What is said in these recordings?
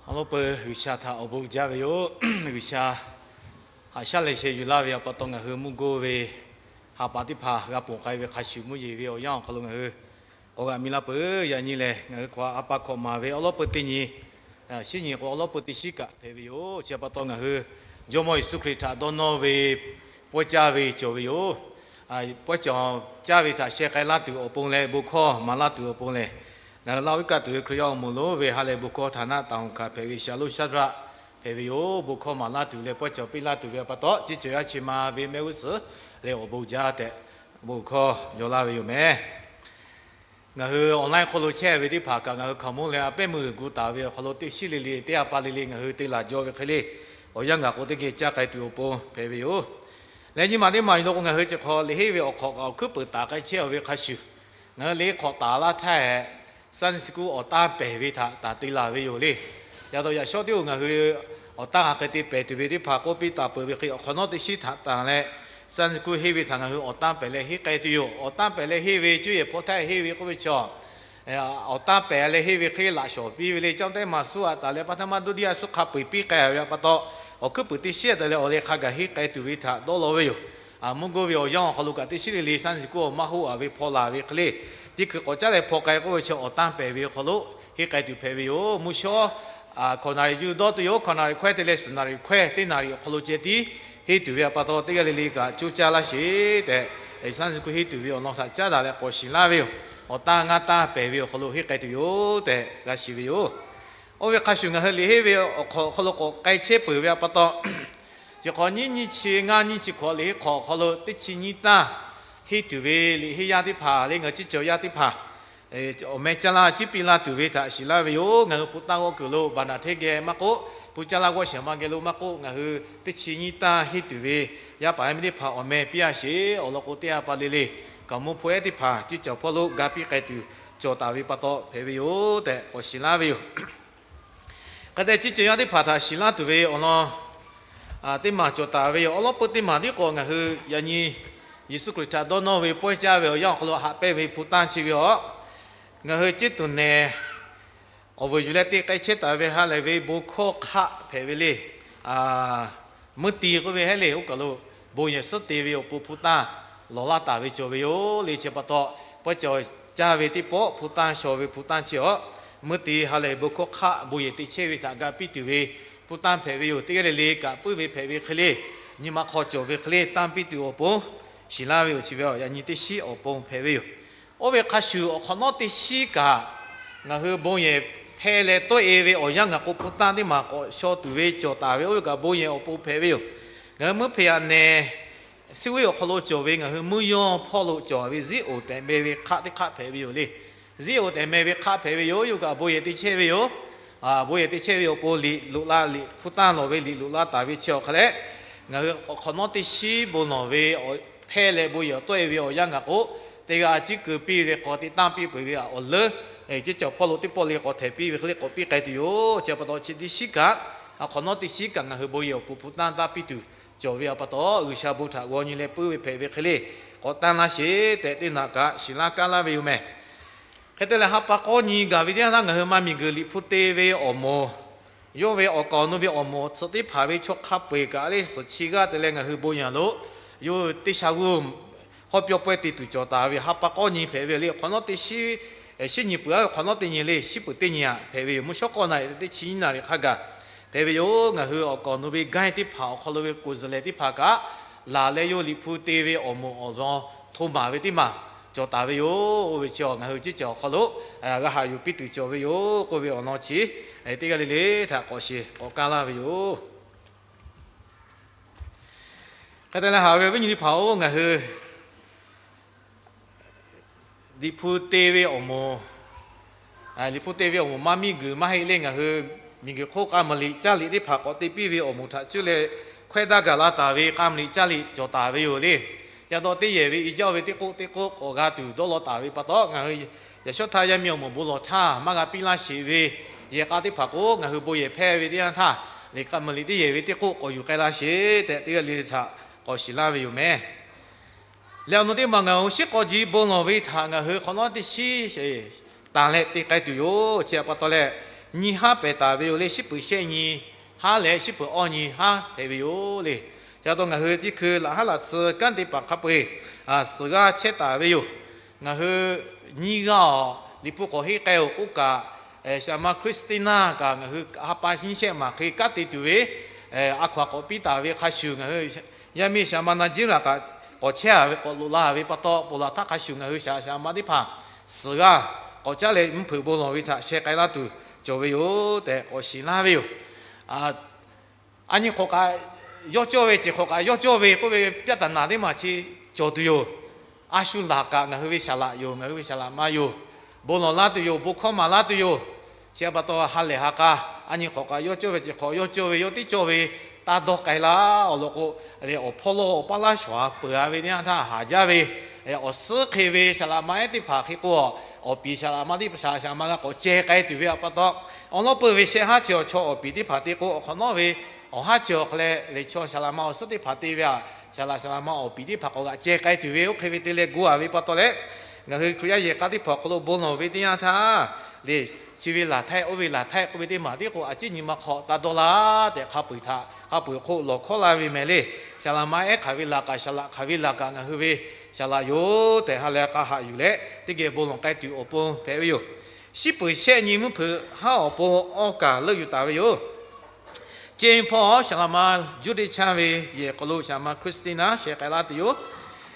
Awˬ lawn peuˬ G'uiˬsha htaꞈ awˬ bon jaˇ ve yoˬ. G'uiˬsha haꞈ shaˉ leh sheh yuˬ laˇ ve awˬ pa taw ngaˬ hui mvuhˇ goˇ ve haˍ paˍ teˇ hpaˍ g'a ponˬ k'ai ve hk'a shuˍ mvuhˇ yeˬ ve awˬ yanˇ awˬ hk'aw lo ngaˬ hui k'awꞈ g'aꞈ mi laˇ peuˬ. Yaꞈ nyi lehˬ ngaˬ hui hk'aw a pa hkawꞈ maˍ ve awˬ lawn peuˬ teˇ nyi, shinˉ nyi k'o awˬ lawn peuˬ teˇ shinˉ kaꞈ hpehꞈ ve yoˬ. Chi pa taw ngaˬ hui Jawˇmawˇ Yeˍsuˆ Hkriꞈ htaꞈ dawˇ nawˇ ve pawehˇ caˇ ve cawˬ ve yoˬ. Pawehˇ cawˬ caˇ ve htaꞈ sheh k'ai laˇ tuˬ awˬ pon leh bon hkawˇ maˍ laˇ tuˬ awˬ pon lehˬ, ngaˬ hui laˇ viˉ kaˆ tuˬ ve Hkriꞈ yaˇ awˬ moˍ lonˉ ve ha lehˬ bon hkawˇ htaꞈ naˆ taˍ hawˬ hkanˍ hpehꞈ ve Shaˍlonˇ Shaˍdraˆ hpehꞈ ve yoˬ. Bon hkawˇ maˍ laˇ tuˬ leh pawehˇ cawˬ piˇ laˇ tuˬ ve pa taw, ciˇ cawˬ yaˇ chi ma ve mehˆ g'uˇ suhˍ leh awˬ bon jaˇ tehꞈ bon hkawˇ yaw laˇ ve yoˬ meh. Ngaˬ hui online hk'aw lo chehˇ ve teˇ hpaˍ kaꞈ ngaˬ hui hkaoˍmonˇ leh a pehˉ meuˇ gu taˍ ve awˬ hk'aw lo teˇ shiˉ le le teˇ yanˇ pa le le ngaˬ hui te laˬ jaw ve hk'e le, awˬ yanˇ gaˬ k'o teˇ geh caˇ k'ai tuˬ awˬ pon hpehꞈ ve yoˬ. Leh nyi ma teˇ ma yuˬ lo k'o ngaˬ hui chi hk'aw liꞈ henˇ ve awˬ hk'awꞈ awˬ hkuiˉ peuˍ taˍ k'ai chehˇ ve hk'a shuˍ, ngaˬ hui liꞈ hk'awꞈ taˍ laˇ htaˇ, Sunday school awˬ tanˇ pehˬ ve htaꞈ taˍ te laˬ ve yoˬ le. Yaꞈ taw yaꞈ shawˉ teˇ oˬ ngaˬ hui awˬ tanˇ hk'aˬ hk'e te pehˬ tuˬ ve teˇ hpaˍ k'oˆ piˇ taˍ peuˬ ve hk'e awˬ hk'awꞈ nawˉ teˇ shiˉ htaꞈ tanˬ leh, Sunday school henˇ ve htaꞈ ngaˬ hui awˬ tanˇ pehˬ leh henˇ k'ai tuˬ yoˬ. Awˬ tanˇ pehˬ leh henˇ ve cuˇ yehˬ hpawˇ htaˇ henˇ ve k'oˆ ve chaw, awˬ tanˇ pehˬ leh henˇ ve hk'e laꞈ shawˍ piˇ ve le. Caˇ teˇ maˬ suh a taˍ leh pa htaˇ maˇ duˇ diˇ a suh hk'a peu-eˬ piˇ k'ai ve pa taw, awˬ hkuiˉ peuˍ teˇ shiˉ a taˍ leh awˬ leh hk'a gaˬ henˇ k'ai tuˬ ve htaꞈ dawˇ law ve yoˬ. Mvuhˇ goˇ ve awˬ yanˇ awˬ hk'aw lo kaꞈ teˇ shiˉ le le Sunday school awˬ maˇ hoˆ a ve hpaw laˬ ve hk'e le, teˇ hkui k'awꞈ caˉ leh hpaw k'ai k'oˆ ve chi awˬ tanˇ pehˬ ve awˬ hk'aw lo henˇ k'ai tuˬ hpehꞈ ve yoˬ. Mvuhˇ shawˉ hkaoˍ naˍ riˍ yuˬ dawˇ tuˬ yoˬ. Hkaoˍ naˍ riˍ hkawehˇ te leh suhˍ naˍ riˍ hkawehˇ teˇ naˍ riˍ awˬ hk'aw lo ceh tiˉ henˇ tuˬ ve pa taw teˇ g'aˇ le le kaꞈ coˇ caˇ laˇ sheˍ tehꞈ, Sunday school henˇ tuˬ ve awˬ lawn htaꞈ caˉ daꞈ leh k'awꞈ shiˍ laˇ ve yoˬ. Awˬ tanˇ ngaˇ tanˇ pehˬ ve awˬ hk'aw lo henˇ k'ai tuˬ yoˬ tehꞈ g'a shiˍ ve yoˬ. Oˇ ve hk'a shuˍ ngaˬ hui liꞈ henˇ ve awˬ hk'aw lo k'awꞈ k'ai chehˇ peuˬ ve pa taw, chi hk'awꞈ nyiˇ nyiˇ chi ngaˇ nyiˇ chi hk'awꞈ liꞈ henˇ hk'awꞈ awˬ hk'aw lo teˇ chi nyiˇ tanˇ henˇ tuˬ ve liꞈ henˇ yaˇ teˇ hpaˍ leh ngaˬ hui ciˇ cawˬ yaˇ teˇ hpaˍ awˬ meh caˇ laˇ ciˇ piˇ laˇ tuˬ ve htaꞈ shiˍ laˇ ve yoˬ. Ngaˬ hui hpu tanˇ g'awˇ kuiˬ lo baˬ naˬ hteˇ geh maˇ k'oˆ, hpu caˇ laˇ g'awˇ shehˍ ma geh lo maˇ k'oˆ, ngaˬ hui teˇ chi nyiˇ tanˇ henˇ tuˬ ve yaˇ paˍ yaˇ miˇ teˇ hpaˍ awˬ meh piˇ a sheˍ. Awˬ lawn k'o teˇ yanˇ pa le le kaꞈ mvuhˇ hpawˇ ehˉ teˇ hpaˍ ciˇ cawˬ hpawˇ lo ga piˇ k'ai tuˬ cawˬ taˍ ve pa taw hpehꞈ ve yoˬ tehꞈ k'awꞈ shiˍ laˇ ve yoˬ. Hk'e te ciˇ cawˬ yaˇ teˇ hpaˍ htaꞈ shiˍ laˇ tuˬ ve awˬ lawn teˇ maˬ cawˬ taˍ ve yoˬ. Awˬ lawn peuˬ teˇ maˬ tiˉ k'o ngaˬ hui yaꞈ nyi Yeˍsuˆ Hkriꞈ htaꞈ dawˇ nawˇ ve pawehˇ caˇ ve awˬ yanˇ awˬ hk'aw lo haꞈ pehnˇ ve hpu tanˇ chi ve aˬ, ngaˬ hui ciˉ tuˬ nehˬ awˬ vuiˬ yuˬ leh te k'ai chehˇ taˍ ve ha lehˬ ve bon hkawˇ hk'aˆ hpehꞈ ve le. Meuˇ tiˍ k'oˆ ve hehˉ le oˇ kaˬ lo bon yehˬ suhˉ te ve awˬ pon hpu tanˇ lawˬ laˇ taˍ ve cawˬ ve yoˬ le. Chi pa taw pawehˇ cawˬ caˇ ve teˇ pawˆ hpu tanˇ shaw ve hpu tanˇ chi aˬ, meuˇ tiˍ ha lehˬ bon hkawˇ hk'aˆ bon yehˬ te chehˇ ve htaꞈ ga piˇ tuˬ ve hpu tanˇ hpehꞈ ve yoˬ. Teˇ g'aˇ le le kaꞈ puiˉ ve hpehꞈ ve hk'e le, nyi ma hk'aw cawˬ ve hk'e le tanˇ piˇ tuˬ awˬ pon shiˍ laˇ ve yoˬ. Chi ve yaꞈ nyi teˇ shiˉ awˬ pon hpehꞈ ve yoˬ. Oˇ ve hk'a shuˍ awˬ hk'awꞈ nawˉ teˇ shiˉ kaꞈ ngaˬ hui bon yehˬ hpehˇ leh tawˆ e ve awˬ yanˇ gaˬ k'o hpu tanˇ teˇ maˬ k'awꞈ shaw tuˬ ve cawˬ taˍ ve oˇ ve kaꞈ bon yehˬ awˬ pon hpehꞈ ve yoˬ. Ngaˬ hui meuˇ hpeꞈ yaꞈ nehˬ suˉ ve awˬ hk'aw lo cawˬ ve ngaˬ hui mvuhˇ yawˇ hpawˇ lo cawˬ ve ziˉ oˍ tehꞈ meh ve hk'aˆ teˇ hk'aˆ hpehꞈ ve yoˬ le. Ziˉ oˍ tehꞈ meh ve hk'aˆ hpehꞈ ve yoˬ. Yawˇ kaꞈ bon yehˬ te chehˇ ve yoˬ. Bon yehˬ te chehˇ ve awˬ pon liꞈ loꞈ la liꞈ hpu tanˇ lawˬ ve liꞈ loꞈ la taˍ ve chi awˬ hk'a leh, ngaˬ hui awˬ hk'awꞈ nawˉ teˇ shiˉ bon lawˬ ve hpehˇ leh bon yehˬ tawˆ e ve awˬ yanˇ gaˬ k'o teˇ g'aˇ a ciˉ keu piˇ ve k'awꞈ te tanˇ piˇ peuˬ ve awˬ leuˉ, ceˇ cawˬ hpawˇ lo teˇ pawˆ le k'awꞈ htehˍ piˇ ve hk'e le k'awꞈ piˇ k'ai tuˬ yoˬ. Chi pa taw chi teˇ shiˉ kaꞈ, hk'awꞈ nawˉ teˇ shiˉ kaꞈ ngaˬ hui bon yehˬ awˬ pon hpu tanˇ taˇ piˇ tuˬ cawˬ ve awˬ pa taw, G'uiˬsha bon htaꞈ g'aw nyi leh puiˉ ve hpehꞈ ve hk'e le k'awꞈ tanˇ laˇ sheˍ tehꞈ teˇ naꞈ kaꞈ shiˍ laˇ kaˇ laˇ ve yoˬ mehˍ. Hk'e te leh, ha pa k'awˇ nyi gaˬ ve teˇ yanˇ htaˇ ngaˬ hui maˇ miˬguiˬ Liꞈ hpu te ve awˬ moˍ, yawˇ ve awˬ kaˍ awˬ nu ve awˬ moˍ awˬ tsuhꞈ teˇ hpaˍ ve chaw hk'a peu-eˬ kaꞈ le suhˍ chi g'aˇ te leh ngaˬ hui bon yehˬ lo yawˇ hui teˇ sha g'uˇ hawˉ pyawˇ pawehˇ te tuˬ cawˬ taˍ ve ha pa k'awˇ nyi hpehꞈ ve le. Hk'awꞈ nawˉ teˇ shiˉ, shiˉ nyi peuˬ-a ve hk'awꞈ nawˉ teˇ nyi le, shiˉ peuˬ teˇ nyi-aꞈ hpehꞈ ve yoˬ. Mvuhˇ shawˉ k'awˇ na teˇ chi nyiˇ naˍ riˍ hk'a gaˬ hpehꞈ ve yoˬ. Ngaˬ hui awˬ kaˍ awˬ nu ve gaˇ teˇ hpaˍ awˬ hk'aw lo ve ကိုယ်စားလှယ် teˇ hpaˍ kaꞈ laˬ leh yawˇ Liꞈ hpu te ve awˬ moˍ awˬ lawn hto maˍ ve teˇ maˬ cawˬ taˍ ve yoˬ. Oˇ ve chi ngaˬ hui ceˇ cawˬ awˬ hk'aw lo g'a haꞈ yuˬ piˇ tuˬ cawˬ ve yoˬ k'oˆ ve awˬ lawn chi teˇ g'aˇ le le htaꞈ k'awꞈ shiˍ k'awꞈ kaˇ laˇ ve yoˬ. Hk'e te leh, haꞈ ve awˬ viˉ nyi teˇ hpaˍ-oˬ, ngaˬ hui Liꞈ hpu te ve awˬ moˍ, Liꞈ hpu te ve awˬ moˍ maˇ miˇguiˬ maˇ heˆ le. Ngaˬ hui miˬguiˬ hk'oˆ k'a maˍ liꞈ caˇ liꞈ teˇ hpaˍ k'awꞈ te piˇ ve awˬ moˍ htaꞈ cuˇ leh hkawehˇ daˇ gaˬ la taˍ ve k'a maˍ liꞈ caˇ liꞈ cawˬ taˍ ve yoˬ le. Yaꞈ taw teˇ yehˬ ve i jaˇ ve teˇ k'oˆ teˇ k'oˆ k'awꞈ g'a tuˬ dawˇ law taˍ ve pa taw, ngaˬ hui yaꞈ shawˉ htaˇ yaˇ miˇ awˬ moˍ bon lawˬ htaˇ maˇ g'a piˇ laˇ sheˍ ve yehˬ k'a teˇ hpaˍ k'o, ngaˬ hui bon yehˬ hpehˇ ve teˇ yanˇ htaˇ, liꞈ k'a maˍ liꞈ teˇ yehˬ ve teˇ k'oˆ k'awꞈ yuˬ k'ai laˇ sheˍ tehꞈ teˇ g'aˇ le le htaꞈ k'awꞈ shiˍ laˇ ve yoˬ mehˍ. Leh awˬ nu teˇ maˬ ngaˬ hui shiˉ k'aw ji bon lawˬ ve htaꞈ ngaˬ hui hk'awꞈ nawˉ teˇ shiˉ tanˬ leh te k'ai tuˬ yoˬ. Chi pa taw leh, nyi haˉ pehˬ taˍ ve yoˬ le. Shiˉ peuˬ shehˆ nyi haˉ leh shiˉ peuˬ awˇ nyi haˉ hpehꞈ ve yoˬ le. Chi pa taw ngaˬ hui teˇ hkui laꞈ haˉ laꞈ tsuh kanˉ te paˍ hk'a peu-eˬ suhˍ g'aˇ chehˇ taˍ ve yoˬ. Ngaˬ hui nyiˇ g'aˇ awˬ Liꞈ hpu k'awꞈ henˇ k'ai-oˬ k'oˆ kaꞈ, Saˍma Christina kaꞈ ngaˬ hui ha pa nyiˇ shehˆ maˬ hk'e kanˉ te tuˬ ve a hkaw-anˬ k'awꞈ piˇ taˍ ve hk'a shuˍ, ngaˬ hui yaˇ miˇ Saˍma Najira kaꞈ k'awꞈ chehˇ-a ve k'awꞈ loꞈ la ve pa taw, ponˬ laˬ htaˇ hk'a shuˍ ngaˬ hui shaˍ shaˍ ma teˇ hpaˍ suhˍ g'aˇ k'awꞈ caˉ leh mvuhˇ hpeuꞈ bon lawˬ ve htaꞈ sheh k'ai laˇ tuˬ cawˬ ve yoˬ tehꞈ k'awꞈ shiˍ laˇ ve yoˬ. A nyi k'awꞈ kaꞈ yawˇ cawˇ ve, ceˬ hk'awꞈ kaꞈ yawˇ cawˇ ve k'oˆ ve ပြဿနာ teˇ maˬ chi cawˬ tuˬ yoˬ. A shu laˬ kaꞈ ngaˬ hui ve shaˍ laꞈ yoˬ, ngaˬ hui ve shaˍ laꞈ ma yoˬ. Bon lawˬ laˇ tuˬ yoˬ, bon hkawˇ maˍ laˇ tuˬ yoˬ. Chi pa taw ha lehˬ ha k'a, a nyi k'awꞈ kaꞈ yawˇ cawˇ ve, ceˬ hk'awꞈ yawˇ cawˇ ve, yawˇ tiˉ cawˇ ve, taˇ dawˇ k'ai laˇ. Awˬ lawn k'o, awˬ hpawˇ lawˇ awˬ paˇ laˇ shawˍ-a peuˬ-a ve teˇ yanˇ htaˇ haˍ jaˇ ve, awˬ suhˉ hk'e ve shaˍ laꞈ ma ehˉ teˇ hpaˍ hk'e k'o, awˬ piˍ shaˍ laꞈ ma teˇ hpaˍ shaˍ shaˍ ma g'a k'awꞈ ceh k'ai tuˬ ve pa taw, awˬ lawn peuˬ ve shehˆ haˉ chi awˬ chaw awˬ piˍ teˇ hpaˍ te k'o, awˬ hk'awꞈ nawˉ ve awˬ haˉ chi awˬ hk'aw leh lehˬ chaw shaˍ laꞈ ma awˬ suhˉ teˇ hpaˍ te ve a, shaˍ laꞈ shaˍ laꞈ ma awˬ piˍ teˇ hpaˍ k'awꞈ g'aꞈ ceh k'ai tuˬ ve oˇ hk'e ve te leh gu-a ve pa taw leh, ngaˬ hui Hkriꞈ yaˇ yehˬ k'a teˇ hpaˍ awˬ hk'aw lo bon lawˬ ve teˇ yanˇ htaˇ, lehˬ chi ve laˬ htehˆ oˇ ve laˬ htehˆ k'oˆ ve teˇ maˬ tiˉ k'o, a ciˉ nyi ma hk'aw taˇ dawˇ laˇ tehꞈ hk'a peu-eˬ htaꞈ hk'a peu-eˬ hk'oˆ lawˬ hkawˇ laˇ ve mehˍ le. Shaˍ laꞈ ma ehˉ hk'aˬ ve laˬ kaꞈ, shaˍ laꞈ hk'aˬ ve laˬ kaꞈ ngaˬ hui ve shaˍ laꞈ yoˬ tehꞈ ha lehˬ k'a haꞈ yuˬ leh teˇ geh bon lawˬ k'ai tuˬ awˬ pon hpehꞈ ve yoˬ. Shiˉ peuˬ shehˆ nyi mvuhˇ hpeuꞈ haˉ awˬ pon awˇ kaˬ leuˆ yuˬ taˍ ve yoˬ. Ceˇ hpawˇ shaˍ laꞈ ma Juˇ teˇ chanˇ ve yehˬ hk'aw lo shaˍ laꞈ ma Christina sheh k'ai laˇ tuˬ yoˬ.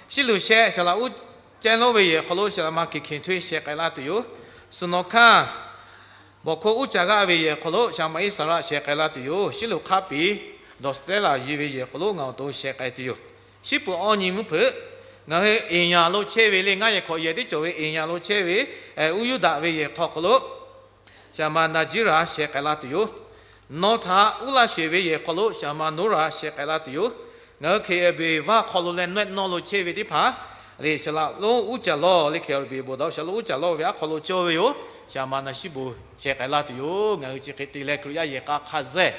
Shiˉ luˬ shehˆ shaˍ laꞈ uˉ cehˉ lonˉ ve yehˬ hk'aw lo shaˍ laꞈ ma Keˍ Keˍ Htawˇ sheh k'ai laˇ tuˬ yoˬ. Suhˍ nawˬ hkanˇ bawˬ hkawˇ uˉ caˇ g'aˇ ve yehˬ hk'aw lo shaˍ laꞈ ma Iˉsaˍraˆ sheh k'ai laˇ tuˬ yoˬ. Shiˉ luˬ hk'aˇ piˍ dawˬ sehˉ laˬ yuˬ ve yehˬ hk'aw lo ngaˬ awˬ to sheh k'ai tuˬ yoˬ. Shiˉ peuˬ awˇ nyi mvuhˇ hpeuꞈ, ngaˬ hui eˍ yaˍ lo chehˇ ve le, ngaˇ yehˬ hkawꞈ yehˬ teˇ cawˬ ve eˍ yaˍ lo chehˇ ve, uˉ yuˇ daꞈ ve yehˬ hk'aw hk'aw lo shaˍ laꞈ ma Naˍjiˇraꞈ sheh k'ai laˇ tuˬ yoˬ. Nawˬ htaꞈ uˉ laˇ sheˍ ve yehˬ hk'aw lo shaˍ laꞈ ma Noˉraꞈ sheh k'ai laˇ tuˬ yoˬ. Ngaˬ hui Hkeˍ-aˍbeˍ vaˇ hk'aw lo leh nawehˆ nawˇ lo chehˇ ve teˇ hpaˍ le, shaˍ laꞈ lonˉ uˉ caˇ lawˇ le, Hkeˍ-aˍbeˍ bawˬ daꞈ shaˍ laꞈ lonˉ uˉ caˇ lawˇ ve aˉ hk'aw lo cawˇ ve yoˬ. Shaˍ laꞈ ma Naˍshiˉboˍ sheh k'ai laˇ tuˬ yoˬ. Ngaˬ hui chi hk'e te leh Hkriꞈ yaˇ yehˬ k'a hk'a zuhˇ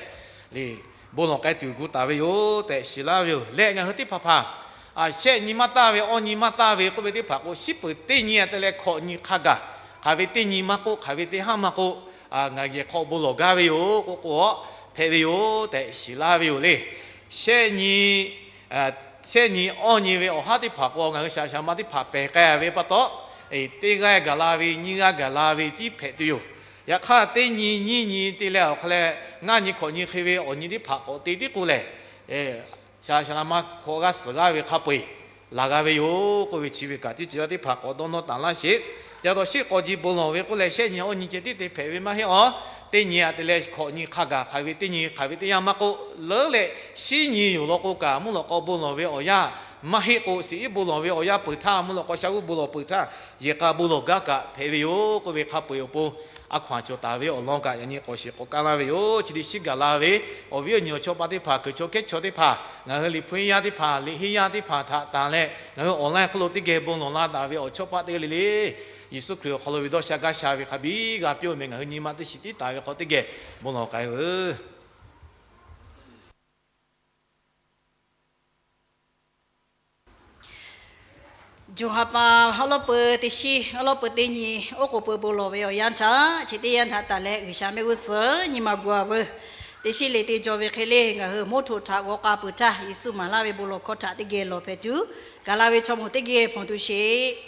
le bon lawˬ k'ai tuˬ gu taˍ ve yoˬ tehꞈ shiˍ laˇ ve yoˬ. Leh ngaˬ hui teˇ hpaˍ hpaˍ shehˆ nyi maˇ taˇ ve, awˇ nyi maˇ taˇ ve k'oˆ ve teˇ hpaˍ k'o, shiˉ peuˬ teˇ nyi te leh hkawꞈ nyi hk'a gaˬ, hk'aˬ ve teˇ nyi maˇ k'oˆ, hk'aˬ ve teˇ haˉ maˇ k'oˆ, ngaˬ yehˬ hk'aw bon lawˬ gaˇ ve yoˬ k'oˆ k'o, hpehꞈ ve yoˬ tehꞈ shiˍ laˇ ve yoˬ le. Shehˆ nyi, shehˆ nyi awˇ nyi ve awˬ haˉ teˇ hpaˍ k'o, ngaˬ hui shaˍ shaˍ ma teˇ hpaˍ pehˬ k'ai ve pa taw, teˇ g'aˇ gaˬ la ve, nyiˇ g'aˇ gaˬ la ve tiˉ hpehꞈ tuˬ yoˬ. Yaꞈ hk'aˇ teˇ nyi nyiˇ nyi te leh awˬ hk'a leh ngaˇ nyi hkawꞈ nyi hk'e ve awˬ nyi teˇ hpaˍ k'awꞈ te tiˉ k'o lehˬ, shaˍ shaˍ laꞈ ma hk'aw g'aˇ suhˍ g'aˇ ve hk'a peu-eˬ laˬ g'a ve yoˬ k'oˆ ve chi ve kaꞈ, teˇ ceuˬ yaˇ teˇ hpaˍ k'awꞈ dawˇ nawˇ taˍ laˇ sheˍ. Yaꞈ taw shiˉ k'aw ji bon lawˬ ve k'oˆ leh shehˆ nyi awˇ nyi ceh tiˉ te hpehꞈ ve maˇ heˆ awˬ. Teˇ nyi aꞈ te leh hkawꞈ nyi hk'a gaˬ, hk'aˬ ve teˇ nyi, hk'aˬ ve teˇ yanˇ maˇ k'oˆ, leuˉ leh shiˉ nyi yoˬ law k'o kaꞈ, mvuhˇ lawꞈ k'aw bon lawˬ ve awˬ yanˇ maˇ heˆ k'o, shiˍ iˉ bon lawˬ ve awˬ yanˇ peuˬ htaˇ, mvuhˇ lawꞈ k'aw sha uˉ bon lawˬ peuˬ htaˇ, yehˬ k'a bon lawˬ gaˇ kaꞈ hpehꞈ ve yoˬ k'oˆ ve hk'a peu-eˬ awˬ pon A hkaw-anˬ cawˬ taˍ ve awˬ lawn kaꞈ yaꞈ nyi k'awꞈ shiˍ k'awꞈ kaˇ laˇ ve yoˬ. Chi teˇ shiˉ gaˬ la ve awˬ viˉ awˬ nyi awˬ chawˇ paˆ teˇ hpaˍ, kuiˬ chaw kehˉ chaw teˇ hpaˍ, ngaˬ hui Liꞈ hpu yaˇ teˇ hpaˍ, Liꞈ henˇ yaˇ teˇ hpaˍ htaꞈ tanˬ leh, ngaˬ hui online hk'aw lo teˇ geh bon lawˬ laˇ taˍ ve awˬ chawˇ paˆ teˇ g'aˇ le le, Yeˍsuˆ Hkriꞈ awˬ hk'aw lo ve dawˇ sha gaˇ sha ve hk'a biˇ g'a piˇ-oˬ meh, ngaˬ hui nyi ma teˇ shiˍ tiˉ taˍ ve hk'aw teˇ geh bon lawˬ k'ai-o. June ha pa awˉ lawˉ peu teˇ shiˉ, awˉ lawˉ peu teˇ nyi, oˉ k'oˍ pui bon lawˬ ve awˬ yanˇ htaꞈ chi teˇ yanˇ htaꞈ tanˬ leh G'uiˬsha mehˆ g'uˇ suhˍ nyi ma gu-a veuˬ. Teˇ shiˉ le teˇ jaw ve hk'e le ngaˬ hui mvuhˇ htoꞈ htaꞈ g'aw k'a peuˬ htaˇ, Yeˍsuˆ maˍ laˇ ve bon lawˬ hkawˇ htaꞈ teˇ geh lawˬ hpehꞈ tuˬ, gaˬ la ve chaw mawˬ teˇ geh hpanˍ tuˬ sheˍ.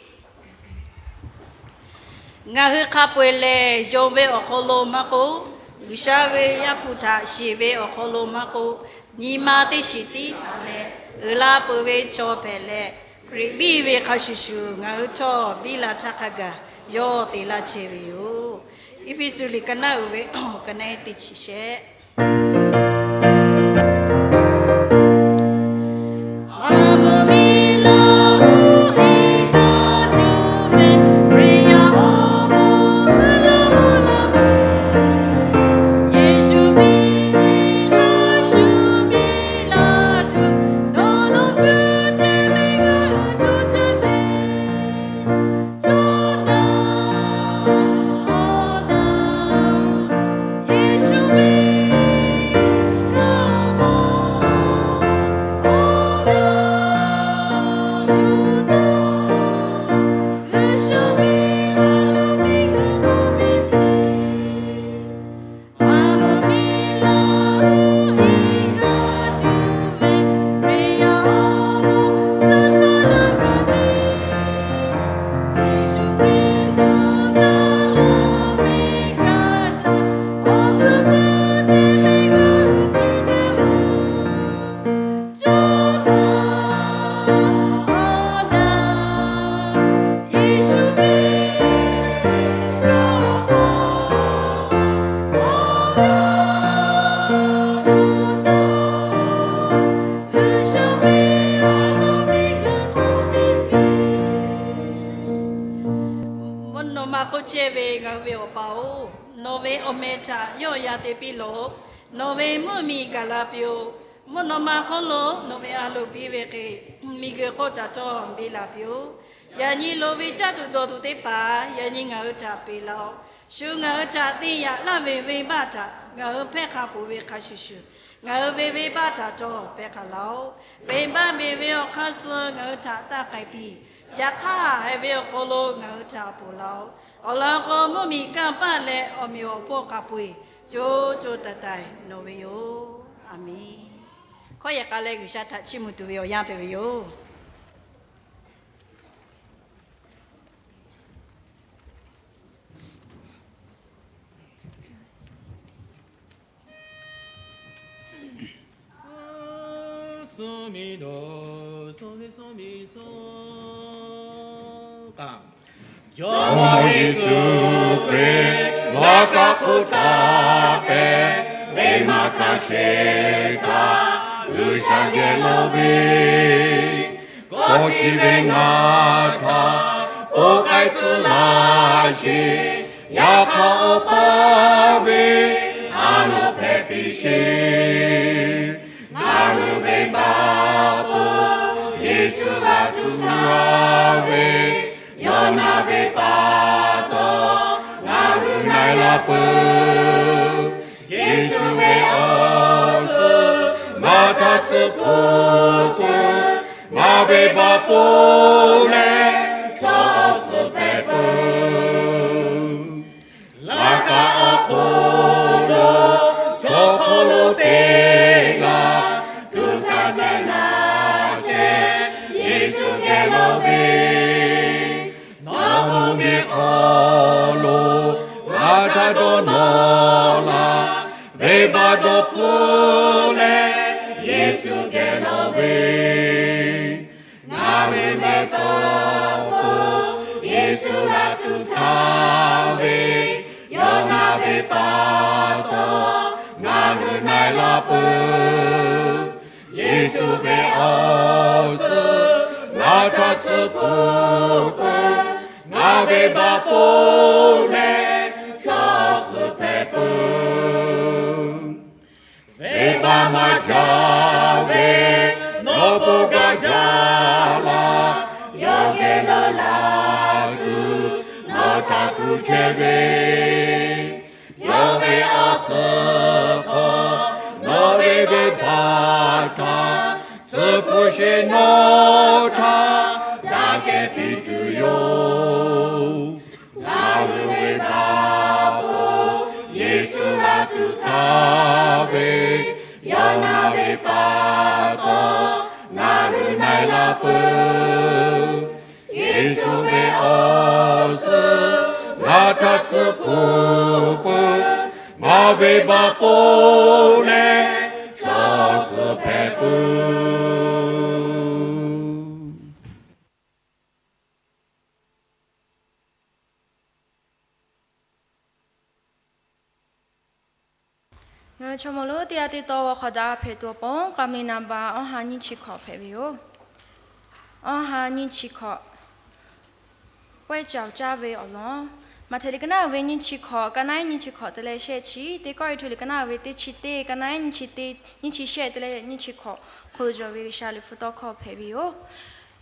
Ngaˬ hui hk'a peu-eˬ lehˬ, yonˍ ve awˬ hk'aw lo maˇ k'oˆ, G'uiˬsha ve Yaˇ hpu htaꞈ shiˍ ve awˬ hk'aw lo maˇ k'oˆ, nyi ma teˇ shiˍ tiˉ taˍ leh uiˍ la peuˬ ve chaw hpehꞈ leh, Hkriꞈ biˇ ve hk'a shuˍ shuˍ ngaˬ hui htawˇ biˇ la htaˇ hk'a gaˬ yawˇ te laˇ chehˇ ve yoˬ. Eˇfeˇsuꞈ liꞈ ka naˆ uiˍ ve awˬ ka naˆ eˉ teˇ chi shehˆ. Mvuhˇ naw ma k'oˆ chehˇ ve ngaˬ hui ve Awˬ pa-oˬ, nawˬ ve awˬ meh htaꞈ yawˆ yan te piˇ lawˬ. Nawˬ ve mvuhˇmiˬ gaˬ la piˇ-oˆ. Mvuhˇ naw ma hk'oˆ lo nawˬ ve a loˍ piˇ ve hk'e, miˬguiˬ hk'oˆ htaꞈ htawˇ beˇ la piˇ-oˆ. Yaꞈ nyi loˍ ve caˇ tuˬ dawˬ tuˬ teˇ hpaˍ yaꞈ nyi ngaˬ hui htaꞈ peꞈ laˇ-oˆ. Shu ngaˬ hui htaꞈ te yaꞈ laˇ ve venˇbaˆ htaꞈ ngaˬ hui hpehˇ hk'a peuˬ ve hk'a shuˍ shuˍ, ngaˬ hui ve venˇbaˆ htaꞈ htawˇ hpehˇ hk'a laˇ-oˆ. Venˇbaˆ beˬ ve awˬ hk'aˇ suh ngaˬ hui htaꞈ taˇ k'ai piˇ. Yaꞈ hk'aˇ, haiˬ ve awˬ hk'aw lo ngaˬ hui htaꞈ ponˬ laˇ-oˆ. Awˬ lawn k'o, mvuhˇmiˬ kanˇ paˆ leh awˬ meꞈ awˬ hponˇ hk'a peu-eˬ co co taiˍ taiˍ nawˬ ve yoˬ. A menˬ. Hkawˇ yehˬ k'a leh G'uiˬsha htaꞈ chiˇ mvuh tuˬ ve awˬ yanˇ hpehꞈ ve yoˬ. Jawˇmawˇ Yeˍsuˆ Hkriꞈ laꞈ ka hk'oˆ htaꞈ hpehꞈ ve maˇ hk'a sheˍ htaꞈ G'uiˬsha geh lawˬ ve, kawˆ chi ve ngaˬ htaꞈ oˇ k'ai tcuh laˇ sheˍ. Yaꞈ hk'aˇ, Awˬ pa ve a loˍ hpehꞈ piˇ sheˍ. Ngaˬ hui ve baˆ k'o, Yeˍsuˆ g'a tuˬ gaˇ ve, yawˇ na ve pa taw ngaˬ hui na-e la peuˬ. Yeˍsuˆ ve awˬ suhˍ maˇ htaˇ tcuhˉ peuˬ peuˬ. Ngaˬ ve baˆ poˬ leh chaw awˬ suhˍ hpehꞈ peuˬ. Laꞈ ka awˬ hk'oˆ lo chaw hk'aw lo teˇ g'aˇ tuꞈ hkanˍ chehˇ naˍ chehˇ Yeˍsuˆ geh lawˬ ve, nawˬ mvuhˇmiˬ hk'aw lo ngaˬ htaꞈ dawˇ nawˬ laˇ. Venˇbaˆ dawˇ hpfuhˆ leh Yeˍsuˆ geh lawˬ ve, ngaˬ hui ve baˆ k'o, Yeˍsuˆ g'a tuˬ hkanˍ ve, yawˇ na ve pa taw ngaˬ hui na-e la peuˬ. Yeˍsuˆ ve awˬ suhˍ ngaˬ htaꞈ tcuhˉ peuˬ peuˬ. Ngaˬ ve baˆ poˬ leh chaw jaˇ ve, nawˬ bon gaˇ jaˇ laˇ. Yawˇ geh leuˉ laˇ tuˬ nawˬ htaꞈ kuˬ chehˇ ve, yawˇ ve awˬ suhˍ hk'aw nawˬ ve venˇbaˆ htaꞈ tcuh hpu sheˍ nawˬ htaꞈ daꞈ kehˬ piˇ tuˬ yoˬ. Ngaˬ hui ve Baˆ po Yeˍsuˆ g'a tuˬ htaˇ ve, yawˇ na ve pa taw ngaˬ hui na-e laˇ peuˬ. Yeˍsuˆ ve awˬ suhˍ ngaˬ htaꞈ tcuh hpu peuˬ. Ngaˬ ve Baˆ po leh chaw suhˍ hpehꞈ peuˬ. Ngaˬ hui chaw mawˬ lonˉ teˇ g'aˇ teˇ taw awˬ hk'awꞈ daꞈ hpehꞈ tuˬ awˬ pon, k'a meuꞈ naˍ baꞈ awˬ ha nyiˇ chi hkawꞈ hpehꞈ ve yoˬ. Awˬ ha nyiˇ chi hkawꞈ, pawehˇ caoˬ caˇ ve awˬ lawn, Maꞈhtehˍ liꞈ ka naˉ uiˍ ve nyiˇ chi hkawꞈ, ka naˉ ehˉ nyiˇ chi hkawꞈ te leh shehˆ chi, Teˇ Kawˇrenˍhtuˆ liꞈ ka naˉ uiˍ ve teˇ chi teˇ, ka naˉ ehˉ nyiˇ chi teˇ, nyiˇ chi shehˆ te leh nyiˇ chi hkawꞈ hk'aw lo cawˬ ve G'uiˬsha liꞈ hpu tawˇ hkawˇ hpehꞈ ve yoˬ.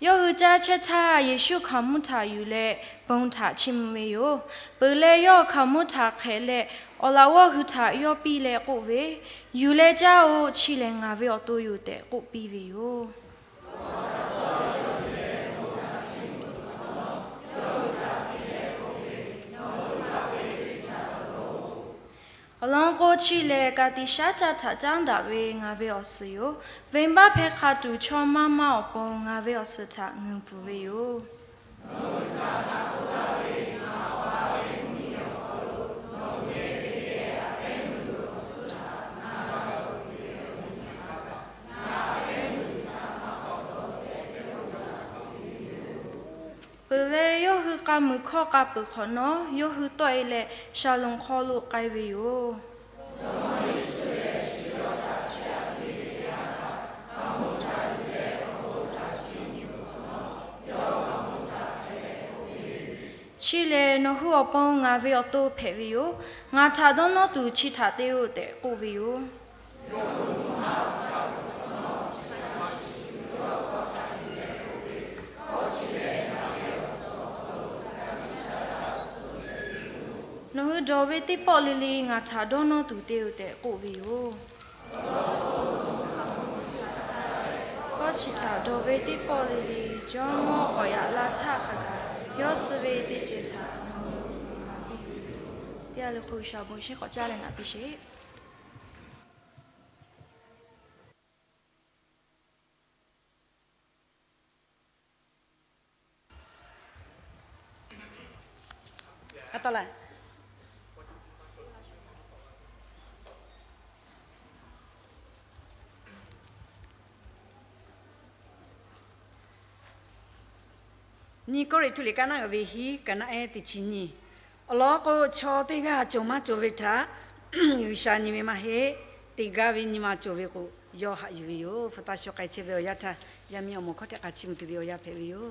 Yawˇ hui caˇ chehˇ htaˇ, Yeˍsuˆ hkaoˍmonˇ htaꞈ yuˬ leh bon htaꞈ chiˇ mvuh ve yoˬ. Peuˬ leh, yawˇ hkaoˍmonˇ htaꞈ hk'ehꞈ leh, awˬ laꞈ g'awˇ hui htaꞈ yawˇ piˇ leh k'oˆ ve, Yuˬ leh caˇ-oˆ. Chi lehˬ ngaˬ ve awˬ to yoˬ tehꞈ k'oˆ piˇ ve yoˬ. Awˬ lawn k'o, chi lehˬ ka tiꞈ shaˉ caˇ htaꞈ caˉ daꞈ ve ngaˬ ve awˬ suhˍ yoˬ. Venˇbaˆ hpehˇ hk'a tuˬ chaw maˇ maˇ awˬ pon ngaˬ ve awˬ suhˍ htaꞈ ngeuˍ pfuhˍ ve yoˬ. Peuˬ leh, yawˇ hui k'a muiˬ hkawˇ k'a peuˬ hk'awꞈ nawˉ, yawˇ hui tawˆ-e leh Shaˍlonˍ hk'aw lo k'ai ve yoˬ. Chi lehˬ nawˬ hui awˬ pon ngaˬ ve awˬ to hpehꞈ ve yoˬ. Ngaˬ htaꞈ dawˇ nawˇ tuˬ chi htaꞈ te-oˆ tehꞈ k'oˆ ve yoˬ. Nawˬ hui dawˬ ve teˇ pawˆ le le ngaˬ htaꞈ dawˇ nawˇ tuˬ te-oˬ tehꞈ k'oˆ ve yoˬ. Kawˆ chi htaꞈ dawˬ ve teˇ pawˆ le le, Jawˇmawˇ k'awꞈ yaꞈ la htaˇ hk'a gaˬ, yawˇ suh ve teˇ ceuˬ htaꞈ nawˬ hui maˍ piˇ ve yoˬ. Teˇ g'aˇ le hk'oˆ G'uiˬsha bon shiˉ k'awꞈ caˉ leh naꞈ piˇ sheˍ. Nyiˇ Kawˇrenˍhtuˆ liꞈ ka naˉ uiˍ ve hiˉ, ka naˉ ehˉ teˇ chi nyiˇ. Awˬ lawn k'o, chaw teˇ g'aˇ cawˬ maˇ cawˬ ve htaꞈ G'uiˬsha nyi ve maˇ heˆ. Teˇ g'aˇ ve nyi ma cawˬ ve k'o, yawˇ haꞈ yuˬ ve yoˬ. Hpu taˇ shaw k'ai chehˇ ve awˬ yanˇ htaˇ, yaˇ miˇ awˬ moˍ hkawˇ htehꞈ k'a chiˇ mvuh tuˬ ve awˬ yanˇ hpehꞈ ve yoˬ.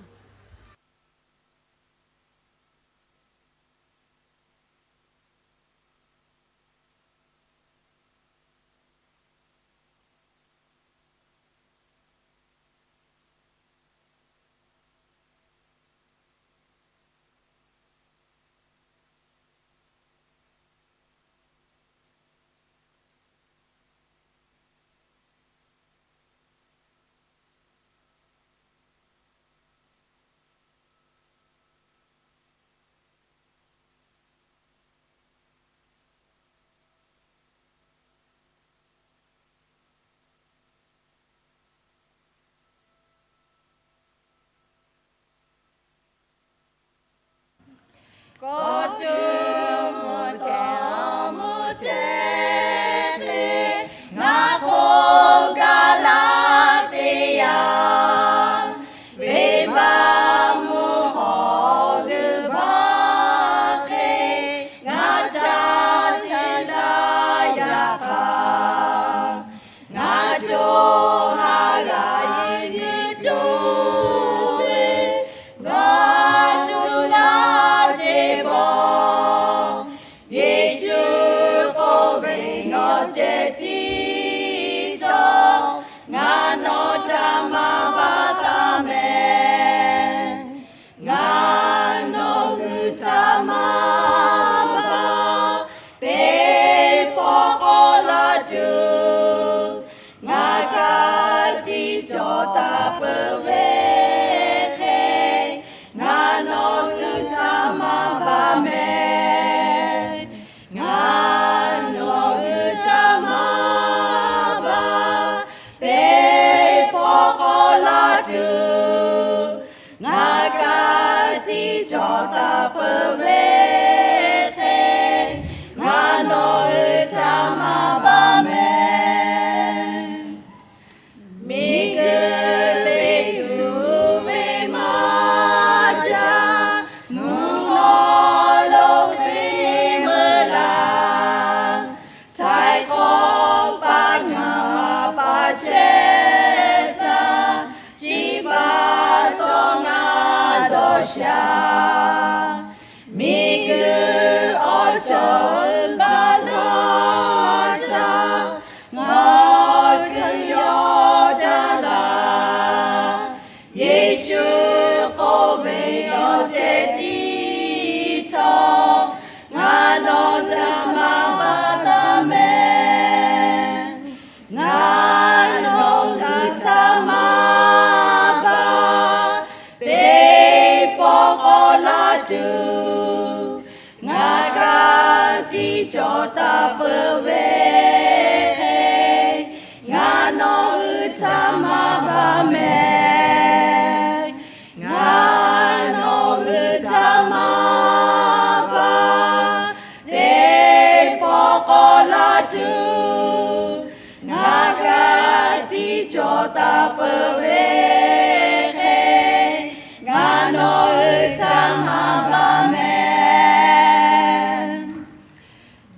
peuˬ ve hk'e, ngaˬ nawˬ hui htaꞈ maˍ baˬ mehˍ. Miˬguiˬ ve tuˬ ve maˇ jaˇ, mvuhˇ naw lo hk'e meuˇ laˇ. Htaiˍ hk'awꞈ paˆ ngaˬ pa chehˇ htaˇ, chi pa taw ngaˬ dawˇ sha. Miˬguiˬ awˬ cawˬ maˇ dawˇ htaˇ, ngaˬ hk'e yawˇ jaˇ laˇ. Yeˍsuˆ k'oˆ ve, Yawˇ ceh tiˉ htawˇ, ngaˬ nawˬ htaꞈ maˍ baˬ taˍ mehˍ. Ngaˬ nawˬ hui htaꞈ maˍ baˬ, teˇ pawˆ k'awꞈ laˇ tuˬ, ngaˬ ka tiˉ cawˬ taˍ peuˬ ve hk'e, ngaˬ nawˬ hui htaꞈ maˍ baˬ mehˍ. Ngaˬ nawˬ hui htaꞈ maˍ baˬ, teˇ pawˆ k'awꞈ laˇ tuˬ, ngaˬ ka tiˉ cawˬ taˍ peuˬ ve hk'e, ngaˬ nawˬ hui htaꞈ maˍ baˬ mehˍ.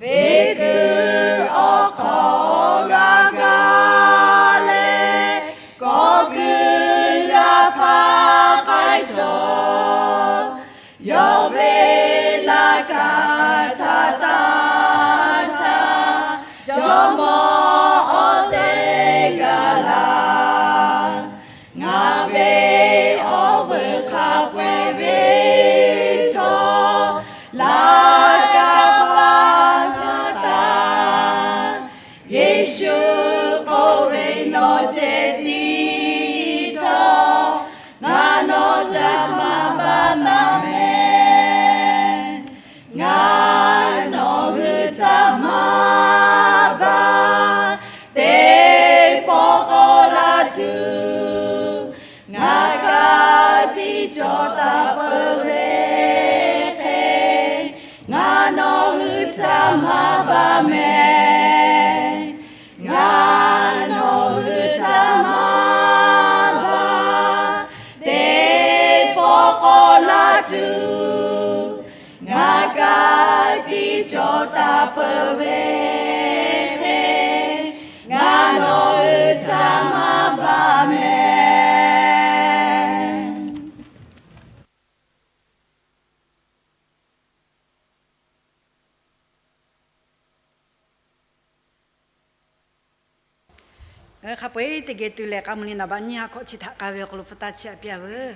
Beˍ kuiˬ awˬ hk'awꞈ g'a kaˇ leh, kawˆ kuiˬ g'a hpaˇ k'ai cawˬ. Yawˇ ve laꞈ kaˍ htaꞈ taˇ htaˇ, jawˇmawˇ awˬ te gaˬ laˇ. Ngaˬ ve awˬ vuiˬ hk'a peu-eˬ ve htawˇ, laꞈ kaˍ hpaˇ g'a taˍ. Yeˍsuˆ k'oˆ ve, Nawˬ ceh tiˉ htawˇ, ngaˬ nawˬ htaꞈ maˍ baˬ taˍ mehˍ. Ngaˬ nawˬ hui htaꞈ maˍ baˬ, teˇ pawˆ k'awꞈ laˇ tuˬ, ngaˬ ka tiˉ cawˬ taˍ peuˬ ve hk'e, ngaˬ nawˬ hui htaꞈ maˍ baˬ mehˍ. Ngaˬ nawˬ hui htaꞈ maˍ baˬ, teˇ pawˆ k'awꞈ laˇ tuˬ, ngaˬ ka tiˉ cawˬ taˍ peuˬ ve hk'e, ngaˬ nawˬ hui htaꞈ maˍ baˬ mehˍ. Hk'a peu-eˬ teˇ geh tuˬ leh, k'a mvuh liꞈ naˍ baꞈ nyiˇ ha hkawꞈ chi htaꞈ k'a ve awˬ hk'aw lo hpu taˇ chiˇ aꞈ piˇ-a veuˬ.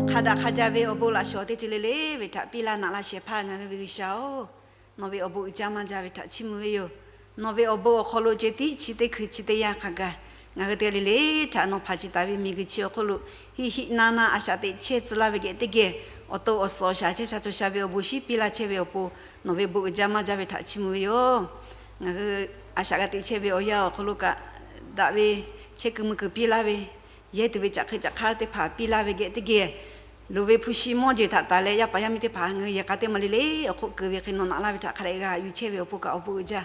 Hk'a daꞈ hk'a jaˇ ve awˬ bon laꞈ shawˍ teˇ ceuˬ le le ve htaꞈ piˇ laˇ naꞈ laˇ shehˍ hpaˇ ngaˬ hui ve G'uiˬsha-oˬ, nawˬ ve awˬ bon uiˍ jaˇ maˇ jaˇ ve htaꞈ chiˇ mvuh ve yoˬ. Nawˬ ve awˬ bon awˬ hk'aw lo ceh tiˉ chi teˇ hkui chi teˇ yanˇ hk'a gaˬ, ngaˬ hui teˇ g'aˇ le le htaꞈ nawˬ hpaˍ ciˍ taˍ ve miˬguiˬ chi awˬ hk'oˆ lo hiˆ hiˆ naˇ naˇ a shaꞈ teꞈ chehˇ tcuh laˇ ve geh teˇ geh, awˬ to awˬ suhˍ awˬ shaˍ chehˇ sha cawˬ sha ve awˬ bon shinˉ piˇ laˇ chehˇ ve awˬ pon, nawˬ ve bon uiˍ jaˇ maˇ jaˇ ve htaꞈ chiˇ mvuh ve yoˬ. Ngaˬ hui a shaꞈ g'a teꞈ chehˇ ve awˬ yanˇ awˬ hk'aw lo kaꞈ, daꞈ ve chehˇ kuiˬ mui kuiˬ piˇ laˇ ve, yehˇ tuˬ ve caꞈ hk'e caꞈ hk'aˇ teˇ hpaˍ piˇ laˇ ve geh teˇ geh, loˍ ve hpu shi mawˇ jeˬ htaꞈ taˍ leh yaˇ paˍ yaˇ miˇ teˇ hpaˍ ngaˬ hui yehˬ k'a teˇ maˬ le le awˬ hk'oˆ keu ve hk'e nawˬ naꞈ laˇ ve htaꞈ hk'a dehꞈ g'a haꞈ yuˬ chehˇ ve awˬ pon kaꞈ awˬ bon uiˍ jaˇ.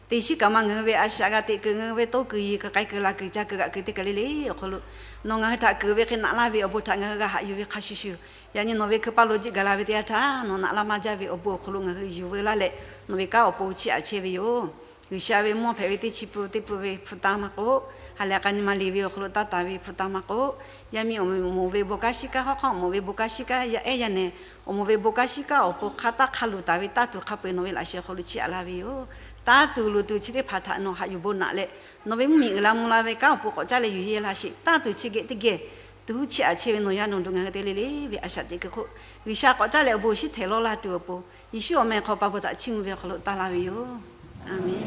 Teˇ shiˉ kaꞈ ma ngaˬ hui ve a shaꞈ g'a teꞈ kuiˬ ngaˬ hui ve toˇ kuiˬ yiˍ kuiˬ k'ai kuiˬ la kuiˬ ca kuiˬ g'aꞈ kuiˬ teˇ kaˬ le le awˬ hk'aw lo, nawˬ ngaˬ hui htaꞈ kuˬ ve hk'e naꞈ laˇ ve awˬ bon htaꞈ ngaˬ hui g'a haꞈ yuˬ ve hk'a shuˍ shuˍ, yaꞈ nyi nawˬ ve hkui paˇ lo jiˆ gaˬ la ve teˇ yanˇ htaˇ nawˬ naꞈ laˇ maˇ jaˇ ve awˬ bon awˬ hk'aw lo ngaˬ hui yuˬ veu laˇ leh, nawˬ ve kanˉ awˬ pon chiˇ aꞈ chehˇ ve yoˬ. G'uiˬsha ve mawˇ hpehꞈ ve teˇ chi pun teˇ pun ve hpu taˇ maˇ k'oˆ, ha lehˬ k'a nyi ma liꞈ ve awˬ hk'aw lo taˇ taˍ ve hpu taˇ maˇ k'oˆ, yaˇ miˇ awˬ moˍ ve bon kanˉ shiˉ kanˉ, hawˉ hk'aˆ awˬ moˍ ve bon kanˉ shiˉ kanˉ, yaˇ ehˉ yaˇ nehˬ awˬ moˍ ve bon kanˉ shiˉ kanˉ awˬ pon hk'a taˇ hk'a luˬ taˍ ve taˇ tuˬ hk'a peu-eˬ nawˬ ve laꞈ sheh awˬ hk'aw lo chiˇ aꞈ laˇ ve yoˬ. Taˇ tuˬ luˬ tuˬ chi teˇ hpaˍ htaꞈ nawˬ haꞈ yuˬ bon naꞈ leh, nawˬ ve mvuhˇmiˬ uiˍ la mvuh la ve kanˉ awˬ pon k'awꞈ caˉ leh yuˬ yehˇ laˇ sheˍ. Taˇ tuˬ chi geh teˇ geh tuˬ chiˇ aꞈ chehˇ ve nawˬ yaˇ nawˬ duˬ ngaˬ hui te le le ve a shaꞈ teꞈ kuiˬ hk'oˆ, G'uiˬsha k'awꞈ caˉ leh awˬ bon awˬ shinˉ htehˍ lawˇ laˇ tuˬ awˬ pon, Yeˍsuˆ awˬ meh hk'aw pa bvuhꞈ htaꞈ chiˇ mvuh ve awˬ hk'aw lo taˇ laˇ ve yoˬ. A menˬ.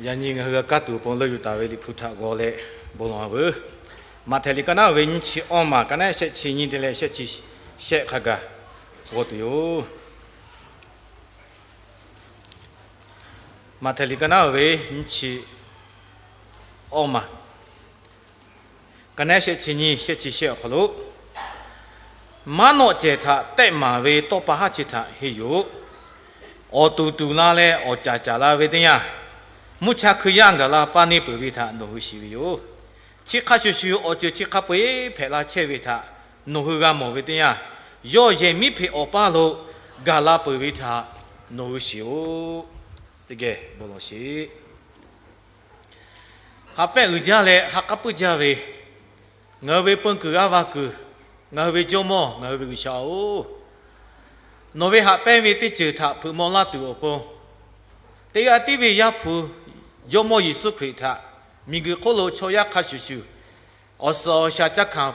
Yaꞈ nyi ngaˬ hui g'a kaˇ tuˬ awˬ pon leuˆ yuˬ taˍ ve Liꞈ hpu htaꞈ g'aw leh bon lawˬ-a veuˬ. Maꞈhtehˍ liꞈ ka naˉ ve nyiˇ chi awˇ maˬ, ka naˉ shehˆ chi nyiˇ te leh shehˆ chi shehˆ hk'a gaˬ g'aw tuˬ yoˬ. Maꞈhtehˍ liꞈ ka naˉ ve nyiˇ chi awˇ maˬ, ka naˉ shehˆ chi nyiˇ shehˆ chi shehˆ awˬ hk'aw lo, maˉ nawˆ cehˬ htaꞈ tehˆ maˍ ve tawˇ pa haˉ chi htaꞈ henˇ yoˬ. Awˬ tuˬ tuˬ la leh awˬ caˍ caˍ la ve teˇ yanˇ, mvuhˇ cha hkui yaˇ gaˬ la paˇ neˇ peuˬ ve htaꞈ nawˬ hui shiˍ ve yoˬ. Chi hk'a shuˍ shuˍ awˬ ceuˬ chi hk'a peu-eˬ hpehꞈ la chehˇ ve htaꞈ nawˬ hui g'a mawˬ ve teˇ yanˇ, yawˇ yehˬ miˉ hpeꞈ awˬ paˇ lo gaˬ la peuˬ ve htaꞈ nawˬ hui shiˍ-oˬ. Teˇ geh bon lawˬ sheˍ. Ha pehˆ uiˍ jaˇ leh ha k'aˉ puiˉ jaˇ ve ngaˬ hui ve peun kuiˬ g'aˇ va kuiˬ, ngaˬ hui ve Jawˇmawˇ, ngaˬ hui ve G'uiˬsha-oˬ, nawˬ ve haꞈ pehnˇ ve teˇ ceuˬ htaꞈ hpeuꞈ maw laˇ tuˬ awˬ pon, teˇ g'aˇ tiˉ ve Yaˇ hpu Jawˇmawˇ Yeˍsuˆ Hkriꞈ htaꞈ miˬguiˬ hk'oˆ lo chaw yaˇ hk'a shuˍ shuˍ awˬ suhˍ awˬ shaˍ ca hkanˍ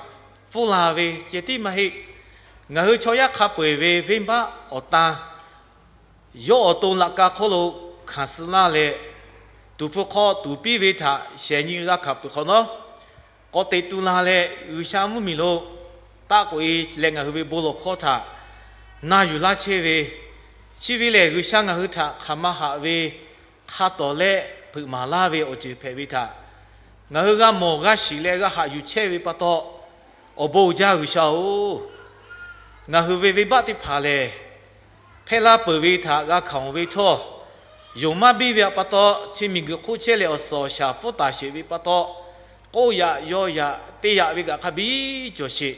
pfuhˇ la ve ceh tiˉ maˇ heˆ. Ngaˬ hui chaw yaˇ hk'a peu-eˬ ve venˇbaˆ awˬ tan yawˇ awˬ to laꞈ ka hk'oˆ lo hkanˍ suh laˇ leh, tuˍ hpfuh hk'aw tuˍ piˇ ve htaꞈ shehˍ nyi g'a hkanˍ peuˬ hk'awꞈ nawˉ, k'awꞈ teꞈ tu la leh G'uiˬsha mvuhˇmiˬ lo taˆ k'oꞈ-e leh ngaˬ hui ve bon lawˬ hkawˇ htaꞈ na yuˬ laˇ chehˇ ve, chi ve lehˬ G'uiˬsha ngaˬ hui htaꞈ hk'aˬ ma haꞈ ve hk'a tawˍ leh hpeuꞈ maˍ laˇ ve awˬ ceuˬ hpehꞈ ve htaꞈ ngaˬ hui g'a mawˬ g'a shiˍ leh g'a haꞈ yuˬ chehˇ ve pa taw, awˬ bon uiˍ jaˇ G'uiˬsha-oˬ, ngaˬ hui ve venˇbaˆ teˇ hpaˍ lehˬ, hpehˇ laˇ peuˬ ve htaꞈ g'a hkanˍ ve htawˇ, yonˍ maˇ biˇ ve pa taw, chi miˬguiˬ hk'oˆ chehˇ leh awˬ suhˍ awˬ shaˍ pfuhˇ taˍ sheˍ ve pa taw, k'oˆ yaꞈ yaw yaꞈ te yaꞈ ve kaꞈ hk'a biˇ cawˬ sheˍ.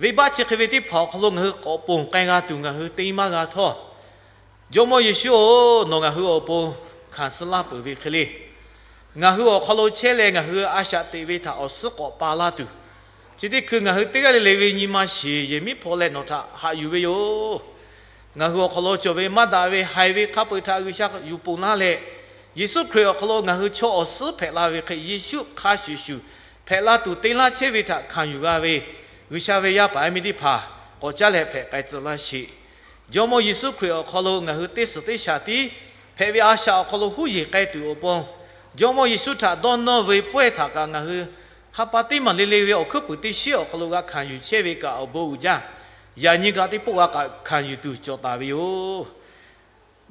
Venˇbaˆ chi hk'e ve teˇ hpaˍ awˬ hk'aw lo ngaˬ hui k'awꞈ ponˬ k'ai g'a tuˬ ngaˬ hui te maˇ g'a htawˇ, Jawˇmawˇ Yeˍsuˆ-oˬ, nawˬ ngaˬ hui awˬ pon hkanˍ suh laˇ peuˬ ve hk'e le, ngaˬ hui awˬ hk'aw lo chehˇ leh ngaˬ hui a shaꞈ teꞈ ve htaꞈ awˬ suhˉ k'awꞈ pa laˇ tuˬ, chi teˇ hkui ngaˬ hui teˇ g'aˇ le le ve nyi ma shiˍ yehˬ miˉ hpaw leh nawˬ htaꞈ haꞈ yuˬ ve yoˬ. Ngaˬ hui awˬ hk'aw lo cawˬ ve maˇ daꞈ ve haiˬ ve hk'a peu-eˬ htaꞈ G'uiˬsha yuˬ ponˬ laˇ leh, Yeˍsuˆ Hkriꞈ awˬ hk'aw lo ngaˬ hui chaw awˬ suhˉ hpehꞈ la ve hk'e, Yeˍsuˆ hk'a shuˍ shuˍ hpehꞈ la tuˬ te laˇ chehˇ ve htaꞈ hkanˍ yuˬ g'a ve G'uiˬsha ve yaˇ paˍ yaˇ miˇ teˇ hpaˍ k'awꞈ caˉ leh hpehꞈ k'ai tcuh laˇ sheˍ. Jawˇmawˇ Yeˍsuˆ Hkriꞈ awˬ hk'aw lo ngaˬ hui teˇ suhˍ teˇ shaˍ tiˉ hpehꞈ ve a shaꞈ awˬ hk'aw lo huˉ yeˬ k'ai tuˬ awˬ pon, Jawˇmawˇ Yeˍsuˆ htaꞈ dawˇ nawˇ ve pawehˇ htaꞈ kaꞈ ngaˬ hui ha pa teˇ maˬ le le ve awˬ hkuiˉ puiˍ teˇ shiˉ awˬ hk'aw lo g'a hkanˍ yuˬ chehˇ ve kaꞈ awˬ bon uiˍ jaˇ. Yaꞈ nyi kaꞈ teˇ pawˆ g'a kaꞈ hkanˍ yuˬ tuˬ cawˬ taˍ ve yoˬ.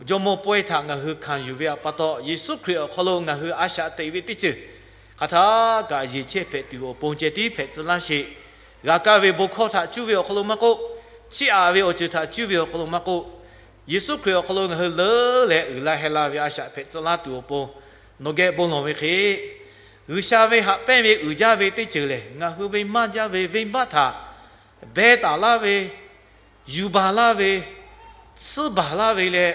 Jawˇmawˇ pawehˇ htaꞈ ngaˬ hui hkanˍ yuˬ ve pa taw, Yeˍsuˆ Hkriꞈ awˬ hk'aw lo ngaˬ hui a shaꞈ teꞈ ve teˇ ceuˬ hk'aˬ htaˇ kaꞈ yeˬ chehˇ hpehꞈ tuˬ awˬ pon ceh tiˉ hpehꞈ tcuh laˇ sheˍ. G'a kaˇ ve bon hkawˇ htaꞈ cuˇ ve awˬ hk'aw lo maˇ k'oˆ, chiˇ aꞈ ve awˬ ceuˬ htaꞈ cuˇ ve awˬ hk'aw lo maˇ k'oˆ, Yeˍsuˆ Hkriꞈ awˬ hk'aw lo ngaˬ hui leuˉ leh uiˍ la heh la ve a shaꞈ hpehꞈ tcuh laˇ tuˬ awˬ pon nawˬ geh bon lawˬ ve hk'e, G'uiˬsha ve haꞈ pehnˇ ve uiˍ jaˇ ve teˇ ceuˬ lehˬ, ngaˬ hui ve maˇ jaˇ ve venˇbaˆ htaꞈ beh taˍ laˇ ve, yuˬ baˬ laˇ ve, tsuhˇ baˬ laˇ ve leh,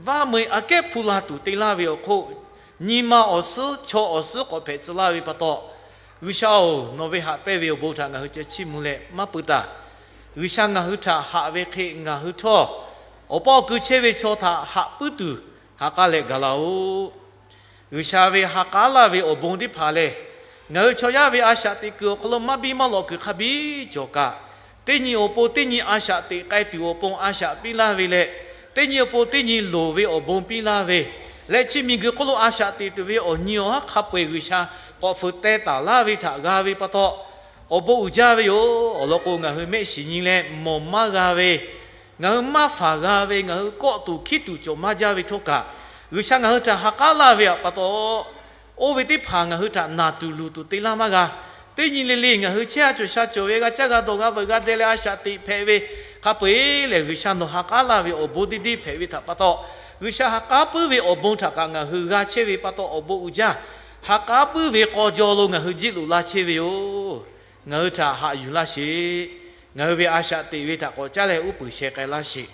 vaˇ meu-eˬ aꞈ kehˉ hpu la tuˬ te laˇ ve awˬ hk'oˆ, nyi ma awˬ suhˉ chaw awˬ suhˉ k'awꞈ hpehꞈ tcuh laˇ ve pa taw, G'uiˬsha-oˬ, nawˬ ve haꞈ pehnˇ ve awˬ bon htaꞈ ngaˬ hui ceh chiˇ mvuh leh maˇ pui taˍ. G'uiˬsha ngaˬ hui htaꞈ haꞈ ve hk'e ngaˬ hui htawˇ, awˬ paw awˬ kui chehˇ ve chaw htaꞈ haꞈ puiˉ tuˬ ha k'aˉ leh gaˬ laˇ-oˆ. G'uiˬsha ve ha k'aˉ laˇ ve awˬ bon teˇ hpaˍ lehˬ, ngaˬ hui chaw yaˇ ve a shaꞈ teꞈ kuiˬ awˬ hk'aw lo maˇ biˇ maˇ lawꞈ kuiˬ hk'a biˇ cawˬ kaꞈ, teˇ nyi awˬ pon teˇ nyi a shaꞈ teꞈ k'ai tuˬ awˬ pon a shaꞈ piˇ laˇ ve leh, teˇ nyi awˬ pon teˇ nyi loˍ ve awˬ bon piˇ laˇ ve leh, chi miˬguiˬ hk'oˆ lo a shaꞈ teꞈ tuˬ ve awˬ nyi awˬ haˉ hk'a peu-eˬ G'uiˬsha k'awꞈ fuiˍ teh taˍ laˇ ve htaꞈ g'a ve pa taw, awˬ bon uiˍ jaˇ ve yoˬ. Awˬ lawn k'o, ngaˬ hui mehˆ shiˍ nyi leh mawˬ maˇ g'a ve, ngaˬ hui maˇ faˍ g'a ve, ngaˬ hui kawˆ tuˬ hkiˉ tuˬ cawˬ maˇ jaˇ ve htawˇ kaꞈ, G'uiˬsha ngaˬ hui htaꞈ ha k'aˉ laˇ ve pa taw, oˇ ve teˇ hpaˍ ngaˬ hui htaꞈ naˬ tuˬ luˬ tuˬ te laˇ maˇ g'a. Teˇ nyi le le ngaˬ hui chehˇ a cawˬ sha cawˬ ve g'a caˇ g'a dawˬ g'a veuꞈ g'a deh leh a shaꞈ teꞈ hpehꞈ ve hk'a peu-eˬ lehˬ, G'uiˬsha nawˬ ha k'aˉ laˇ ve awˬ bon deˇ deˇ hpehꞈ ve htaꞈ pa taw, G'uiˬsha ha k'aˉ puiˉ ve awˬ bon htaꞈ kaꞈ ngaˬ hui g'a chehˇ ve pa taw awˬ bon uiˍ jaˇ. Ha k'aˉ puiˉ ve k'aw jaw lo ngaˬ hui jiˇ loꞈ la chehˇ ve yoˬ. ngaˬ hui htaꞈ haꞈ yuˬ laˇ sheˍ. Ngaˬ hui ve a shaꞈ teꞈ ve htaꞈ k'awꞈ caˉ leh uˉ peunˍ sheh k'ai laˇ sheˍ.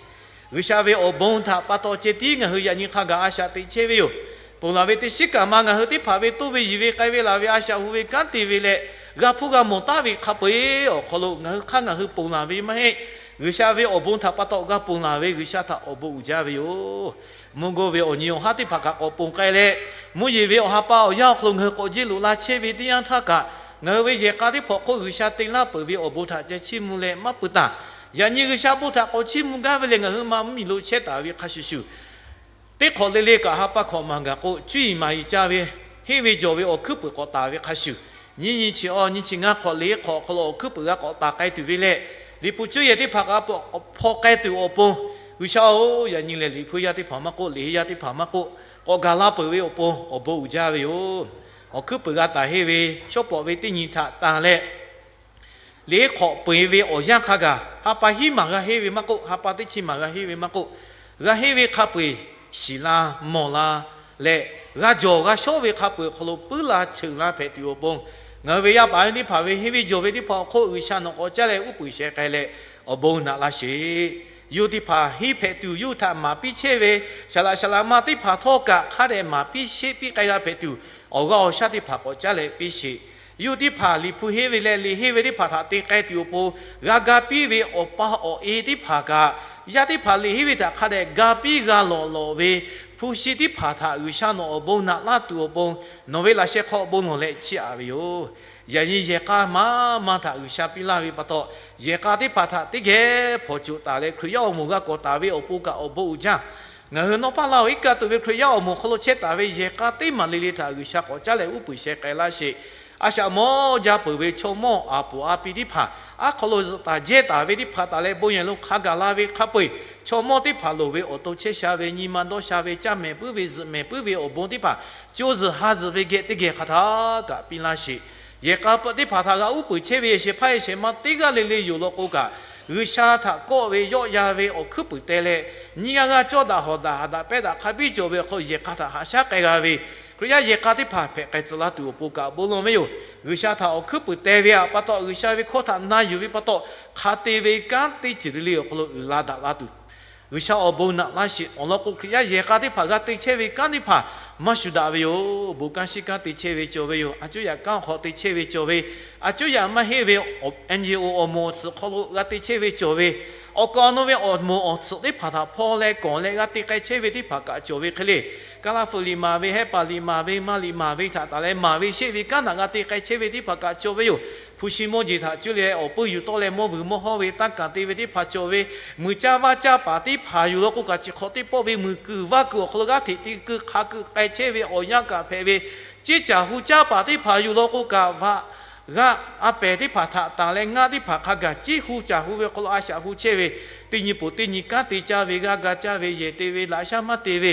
G'uiˬsha ve awˬ bon htaꞈ pa taw ceh tiˉ ngaˬ hui yaꞈ nyi hk'a gaˬ a shaꞈ teꞈ chehˇ ve yoˬ. Ponˬ laˬ ve teˇ shiˉ kaꞈ ma ngaˬ hui teˇ hpaˍ ve toˇ ve yiˬ ve k'ai ve laˬ ve a shaꞈ hu ve kanˉ te ve leh, g'a hpuˇ g'a mawˬ taˉ ve hk'a peu-eˬ awˬ hk'aw lo ngaˬ hui hk'aˇ ngaˬ hui ponˬ laˬ ve maˇ heˆ. G'uiˬsha ve awˬ bon htaꞈ pa taw g'a ponˬ laˬ ve G'uiˬsha htaꞈ awˬ bon uiˍ jaˇ ve yoˬ. Mvuhˇ g'awˇ ve awˬ nyi awˬ haˉ teˇ hpaˍ kaꞈ k'awꞈ ponˬ k'ai leh, mvuhˇ yeˬ ve awˬ ha pa awˬ yanˇ awˬ hk'aw lo ngaˬ hui k'awꞈ jeˇ loꞈ la chehˇ ve teˇ yanˇ htaˇ kaꞈ, ngaˬ hui ve yehˬ k'a teˇ hpaˍ hk'oˆ G'uiˬsha te laˇ peuˬ ve awˬ bon htaꞈ ca chiˇ mvuh leh maˇ pui taˍ. Yaꞈ nyi G'uiˬsha bon htaꞈ k'awꞈ chiˇ mvuh gaˇ ve lehˬ, ngaˬ hui ma mvuhˇmiˬ lo chehˇ taˍ ve hk'a shuˍ shuˍ, teˇ hk'awꞈ le le kaꞈ ha pa hkawꞈ maˬ gaˬ k'o, cuˇ yiˍ maˍ yiˍ caˇ ve, henˇ ve jawˬ ve awˬ hkuiˉ puiˍ k'awꞈ taˍ ve hk'a shuˍ, nyiˇ nyi chi awˇ nyiˇ chi ngaˇ hk'awꞈ le hk'awꞈ awˬ hk'aw lo awˬ hkuiˉ puiˍ g'a k'awꞈ taˍ k'ai tuˬ ve leh, Liꞈ hpu cuˇ yehˬ teˇ hpaˍ kaꞈ k'awꞈ hpaw k'ai tuˬ awˬ pon, G'uiˬsha-oˬ, yaꞈ nyi lehˬ Liꞈ hpu yaˇ teˇ hpaˍ maˇ k'oˆ, Liꞈ henˇ yaˇ teˇ hpaˍ maˇ k'oˆ, k'awꞈ gaˬ la peuˬ ve awˬ pon awˬ bon uiˍ jaˇ ve yoˬ. Awˬ hkuiˉ puiˍ g'a taˍ henˇ ve shawˉ pawˍ ve teˇ nyi htaꞈ tanˬ leh, Liꞈ hk'awꞈ peu-eˬ ve awˬ yanˇ hk'a gaˬ, ha pa hiˉ maˬ g'a henˇ ve maˇ k'oˆ, ha pa teˇ chi maˬ g'a henˇ ve maˇ k'oˆ, g'a henˇ ve hk'a peu-eˬ shiˍ la, mawˬ la leh, g'a jawˬ g'a shawˉ ve hk'a peu-eˬ awˬ hk'aw lo puiˉ la cheuˬ la hpehꞈ tuˬ awˬ pon, ngaˬ hui ve yaˇ paˍ yaˇ miˇ teˇ hpaˍ ve henˇ ve jawˬ ve teˇ hpaˍ awˬ hk'oˆ G'uiˬsha nawˬ k'awꞈ caˉ leh uˉ peunˍ sheh k'ai leh awˬ bon naꞈ laˇ sheˍ. Yawˇ teˇ hpaˍ henˇ hpehꞈ tuˬ yawˇ hui htaꞈ maˍ piˇ chehˇ ve, saˍ laꞈ saˍ laꞈ ma teˇ hpaˍ htawˇ kaꞈ hk'a dehꞈ maˍ piˇ sheˆ piˇ k'ai g'a hpehꞈ tuˬ, awˬ g'aˇ awˬ shaˉ teˇ hpaˍ k'awꞈ caˉ leh piˇ sheˍ. Yawˇ hui teˇ hpaˍ Liꞈ hpu henˇ ve leh Liꞈ henˇ ve teˇ hpaˍ htaꞈ te k'ai tuˬ awˬ pon g'a ga piˇ ve awˬ pa awˬ e teˇ hpaˍ kaꞈ, yaˇ teˇ hpaˍ Liꞈ henˇ ve htaꞈ hk'a dehꞈ ga piˇ g'a lawˬ lawˬ ve hpu shi teˇ hpaˍ htaꞈ G'uiˬsha nawˬ awˬ bon naꞈ laˇ tuˬ awˬ pon, nawˬ ve laꞈ sheh hk'aw bon lawˬ leh chiˇ aꞈ ve yoˬ. Yaꞈ nyi yehˬ k'a maˇ maˇ htaꞈ G'uiˬsha piˇ laˇ ve pa taw, yehˬ k'a teˇ hpaˍ htaꞈ teˇ geh hpawnˬ coˬ taˍ leh Hkriꞈ yaˇ awˬ moˍ g'a kawꞈ taˍ ve awˬ pon kaꞈ awˬ bon uiˍ jaˇ. Ngaˬ hui nawˇ paˇ laˇ-oˬ, iˉ kaˆ tuˬ ve Hkriꞈ yaˇ awˬ moˍ hk'aw lo chehˇ taˍ ve yehˬ k'a teˇ maˬ le le htaꞈ G'uiˬsha k'awꞈ caˉ leh uˉ peunˍ sheh k'ai laˇ sheˍ. A shaꞈ mawˇ jaˇ peuˬ ve chaw mawˇ a poˍ a pi teˇ hpaˍ, aˉ hk'aw lo zuhꞈ taˍ jehˇ taˍ ve teˇ hpaˍ taˍ leh bon yehˬ lo hk'a gaˬ la ve hk'a peu-eˬ, chaw mawˇ teˇ hpaˍ loˍ ve awˬ to chehˇ sha ve, nyi ma dawˇ sha ve, caˇ mehˍ puiˉ ve, zuhꞈ mehˍ puiˉ ve awˬ bon teˇ hpaˍ co zuhˬ ha zuhˬ ve geh teˇ geh hk'a htaˇ kaꞈ piˇ laˇ sheˍ. Yehˬ k'a teˇ hpaˍ htaꞈ g'a uˉ peunˍ chehˇ ve yehˬ shehˍ hpaˇ yehˬ shehˍ ma teˇ g'aˇ le le yoˬ law k'o kaꞈ, G'uiˬsha htaꞈ kawˆ ve yawˆ yan ve awˬ hkuiˉ puiˍ teh leh, nyiˇ g'aˇ g'aˇ cawˇ daꞈ hawˍ daꞈ haꞈ daꞈ pehˇ daꞈ hk'a biˇ cawˬ ve awˬ hk'aw lo yehˬ k'a htaꞈ haꞈ shaˉ k'ai g'a ve Hkriꞈ yaˇ yehˬ k'a teˇ hpaˍ hpehꞈ k'ai tcuh laˇ tuˬ awˬ pon kaꞈ bon lawˬ ve yoˬ. G'uiˬsha htaꞈ awˬ hkuiˉ puiˍ teh ve pa taw, G'uiˬsha ve hkawˇ htaꞈ na yuˬ ve pa taw, hk'a te ve kanˉ teˇ ceuˬ le le awˬ hk'aw lo uiˍ la daꞈ la tuˬ, G'uiˬsha awˬ bon naꞈ laˇ sheˍ. Awˬ lawn k'o, Hkriꞈ yaˇ yehˬ k'a teˇ hpaˍ g'a te chehˇ ve kanˉ teˇ hpaˍ maˇ shuˍ daꞈ ve yoˬ. Bon kanˉ shiˉ kanˉ te chehˇ ve cawˬ ve yoˬ. A cuˉ yaꞈ kanˉ awˬ hk'aw te chehˇ ve cawˬ ve, a cuˉ yaꞈ maˇ heˆ ve NGO awˬ moˍ awˬ tsuhꞈ hk'aw lo g'a te chehˇ ve cawˬ ve, awˬ kaˍ awˬ nu ve awˬ moˍ awˬ tsuhꞈ teˇ hpaˍ htaꞈ hpaw leh kawˬ leh g'a te k'ai chehˇ ve teˇ hpaˍ kaꞈ cawˬ ve hk'e le. Kaˇlaˇ feuˍ liꞈ maˍ ve, hehˉ paˍ liꞈ maˍ ve, ma liꞈ maˍ ve htaꞈ taˍ leh maˍ ve sheˆ ve kanˉ htaꞈ g'a te k'ai chehˇ ve teˇ hpaˍ kaꞈ cawˬ ve yoˬ. Hpu shi mawˇ jeˬ htaꞈ cuˇ leh awˬ puiˇ yuˬ tawˆ leh mawˇ vuiˬ mawˇ hawˇ ve tanˇ kaˍ te ve teˇ hpaˍ cawˬ ve, muiˬ caˇ vaˇ caˇ paˍ teˇ hpaˍ yuˬ law k'o kaꞈ, chi hk'awꞈ teˇ pawˆ ve muiˬ kuiˬ vaˇ kuiˬ awˬ hk'aw lo g'aˇ hteꞈ te keu hk'a keu k'ai chehˇ ve awˬ yanˇ kaꞈ hpehꞈ ve, ceˇ caˬ hu caˇ paˍ teˇ hpaˍ yuˬ law k'o kaꞈ, vaꞈ g'aˇ a pehˍ teˇ hpaˍ htaꞈ tanˬ leh ngaˆ teˇ hpaˍ hk'a gaˬ ceˇ hu caˬ hu ve awˬ hk'aw lo a shaꞈ hu chehˇ ve, teˇ nyi poˬ teˇ nyi kanˉ te caˇ ve, g'aˇ ga caˇ ve, yehˬ te ve, laꞈ shaˉ maˇ te ve,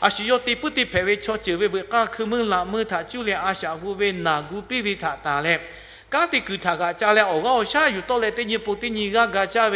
a shu yawˇ te puiˉ te hpehꞈ ve chaw ceuˬ ve veuꞈ k'aˇ hkui meuˇ laꞈ meuˇ htaꞈ cuˇ leh a shaꞈ hu ve naˬ gu piˇ ve htaꞈ tanˬ leh, kanˉ te kuiˬ htaꞈ g'aꞈ ca leh awˬ g'aˇ awˬ shaˉ yuˬ tawˆ leh teˇ nyi poˬ teˇ nyi g'aˇ ga caˇ ve